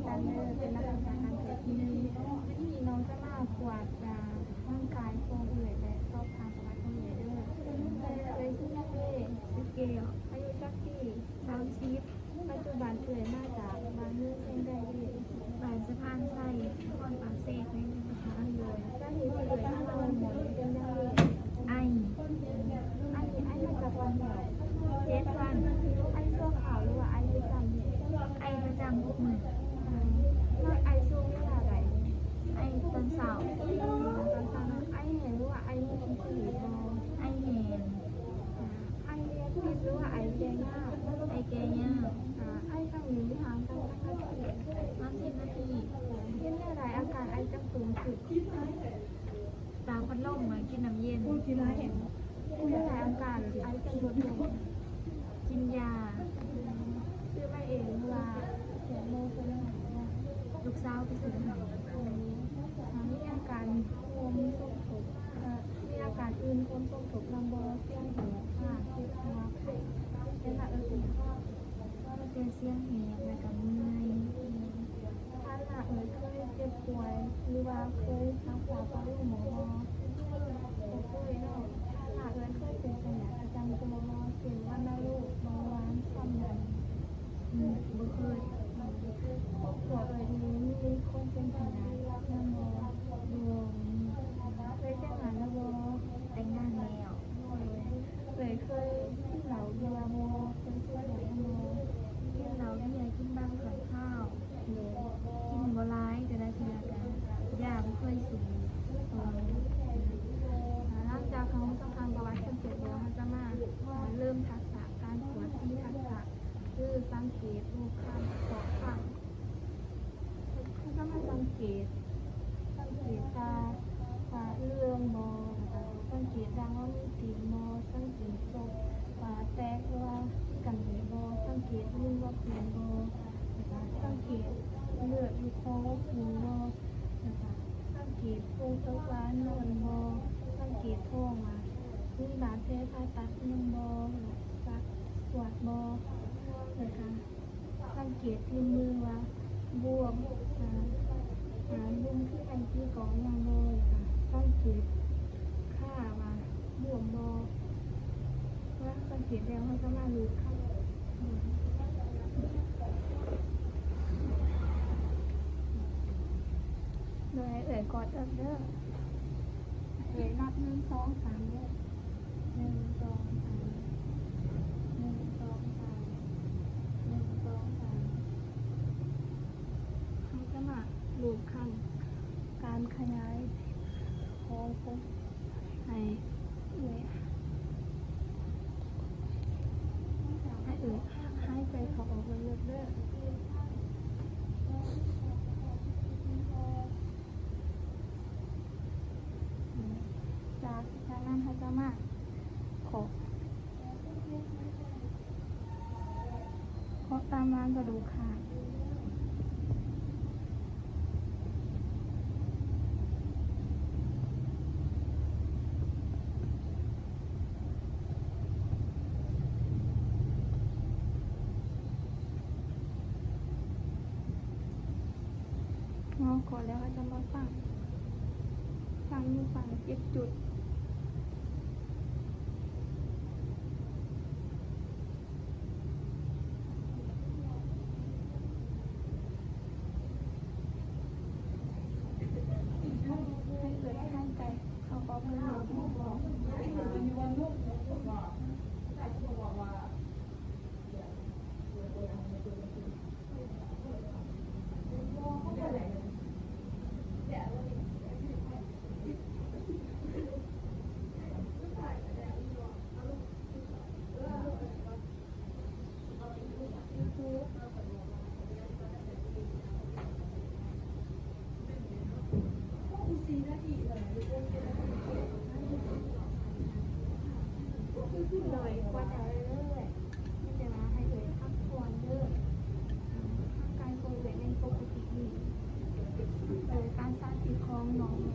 ກັນເດີ ເປັນນັກສຶກສາການແພດປີໜຶ່ງ. ມື້ນີ້ນ້ອງຈະມາກວດ ອາ ຮ່າງກາຍຂອງເອື້ອຍ ແລະ ສອບຖາມປະຫວັດຂອງເອື້ອຍເດີ. ເອື້ອຍຊື່ເມ, ຊື່ເກວ, ອາຍຸຈັກປີ? ສາມສິບ. ປັດຈຸບັນເອື້ອຍມາຈາກບ້ານເມືອງແຫ່ງໃດເອີຍ? ບ້ານສະພານໄຊ ນະຄອນປາກເຊ ແຂວງຈຳປາສັກ. ໂດຍ ສາເຫດທີ່ເອື້ອຍມາເວົ້າມື້ນີ້ເປັນຫຍັງເອີຍ? ໄອ. ໄອ ໄອມາຈັກວັນແລ້ວ? ເຈັດວັນ. ໄອຊົ່ວຄາວ ຫຼືວ່າໄອປະຈຳ? ໄອປະຈຳທຸກມື້. ອາ ແລ້ວໄອຊ່ວງເວລາໃດ? ໄອຕອນເຊົ້າ. ຕອນເຊົ້າເນາະ. ໄອແຫ້ງ ຫຼືວ່າໄອມີຂີ້ສະເຫຍດບໍ່? ໄອແຫ້ງ. ອາ ໄອແກ້ປິດ ຫຼືວ່າໄອແກ້ຍາກ? ໄອແກ້ຍາກ. ອາ ໄອຄັ້ງໜຶ່ງນີ້ຫ່າງກັນຈັກນາທີ? ສາມສິບນາທີ. ເຮັດແນວໃດອາການໄອຈັ່ງເພີ່ມຂຶ້ນ? ຕາກພັດລົມ ກິນນ້ຳເຢັນ. ເຮັດແນວໃດອາການໄອຈຶ່ງລົດລົງ? ກິນຢາ. ຊື້ມາເອງ ຫຼືວ່າແຂກໂມເພິ່ນໃຫ້? ລູກສາວໄປຊື້ໃຫ້. ເອີ ມີອາການຄວາມສົມທົບ ເອີ ມີອາການອື່ນຄວາມສົມທົບນຳບໍ່? ສຽງແຫບ ເຈັບຫົວ ໄຂ້ ເປັນລະເອີຍ ເປັນ ມີແຕ່ສຽງແຫບ ແລ້ວກະເມື່ອຍ. ຜ່ານມາເອື້ອຍເຄີຍເຈັບປ່ວຍ ຫຼືວ່າເຄີຍຮັກສາປະໂລກໝໍບໍ່? ບໍ່ເຄີຍເນາະ. ຜ່ານມາເອື້ອຍເຄີຍເປັນພະຍາດປະຈຳຕົວບໍ່? ເຊັ່ນ ວັນນະໂລກ, ເບົາຫວານ, ຄວາມດັນ. ອືມ ບໍ່ເຄີຍ. ຄອບຄົວເອື້ອຍນີ້ມີຄົນເປັນພະຍາດນຳບໍ່? ບໍ່ມີ. ເອື້ອຍແຕ່ງງານແລ້ວບໍ່? ແຕ່ງງານແລ້ວ. ເອື້ອຍເຄີຍກິນເຫຼົ້າເບຍບໍ່? ເຄີຍສູບເຫຼົ້າບໍ່? ກິນເຫຼົ້າເບຍ ກິນບາງຄັ້ງຄາວ. ໂດຍ ກິນບໍ່ຫຼາຍ ແຕ່ລະເທື່ອກະຢ່າ ບໍ່ເຄີຍສູບ. ຫຼັງຈາກເຮົາສອບຖາມປະຫວັດຄົນເຈັບແລ້ວ ເຮົາຈະມາເລີ່ມທັກສະການກວດສີ່ທັກສະ ຄືສັງເກດ, ລູບຄຳ, ເຄາະຄຳ. ເຮົາຈະມາສັງເກດ ສັງເກດຕາວ່າເຫຼືອງບໍ່? ແລ້ວກະສັງເກດດັງວ່າມີຕີນບໍ່? ສັງເກດສົບວ່າແຕກ ຫຼືວ່າຊິກະແໜ້ບໍ່? ສັງເກດດິນວ່າເປື້ອນບໍ່? ແລ້ວກະສັງເກດເລືອດຢູ່ຄໍວ່າສູງບໍ່? ແລ້ວກະສັງເກດໂພງເຖິກວ່າໜຸ່ມບໍ່? ສັງເກດທ້ອງວ່າມີບາດແຜຜ່າຕັດຫຍັງບໍ່? ແລ້ວກະປວດບໍ່? ແລ້ວກະ ສັງເກດທີ່ມືວ່າບວມ ອາ ອາ ບວມຄືໄມ້ຕີກອງຫຍັງບໍ່? ແລ້ວກະສັງເກດຂາວ່າບວມບໍ່? ເມື່ອສັງເກດແລ້ວ ເຮົາຈະມາລູບຄຳ. ໂດຍ ໃຫ້ເອື້ອຍກອດເອິກເດີ. ເອື້ອຍນັບ ໜຶ່ງ ສອງ ສາມ ເດີ. ໜຶ່ງ ສອງ ສາມ ໜຶ່ງ ສອງ ສາມ ໜຶ່ງ ສອງ ສາມ. ເຮົາຈະມາລູບຄຳ ການຂະຫຍາຍຂອງຜົມໃຫ້ເອື້ອຍ ໃຫ້ເອື້ອຍຫາຍໃຈເຂົ້າອອກເລິກໆເດີ. ຈາກ ຈາກນັ້ນເຮົາຈະມາເຄາະ ເຄາະຕາມລາງກະດູກຂ້າງ. ເຮົາເຄາະແລ້ວ ເຮົາຈະມາຝັງ ຝັງຢູ່ ຝັງເຈັດຈຸດ. ໃຫ້ເອື້ອຍຫາຍໃຈເຂົ້າອອກເລີຍ. ໂດຍ ກວດເອົາເລີຍ ມີແຕ່ວ່າໃຫ້ເອື້ອຍພັກຜ່ອນເດີ. ອາ ຮ່າງກາຍຂອງເອື້ອຍຍັງປົກກະຕິດີ. ໂດຍ ການສາທິດຂອງນ້ອງແມ່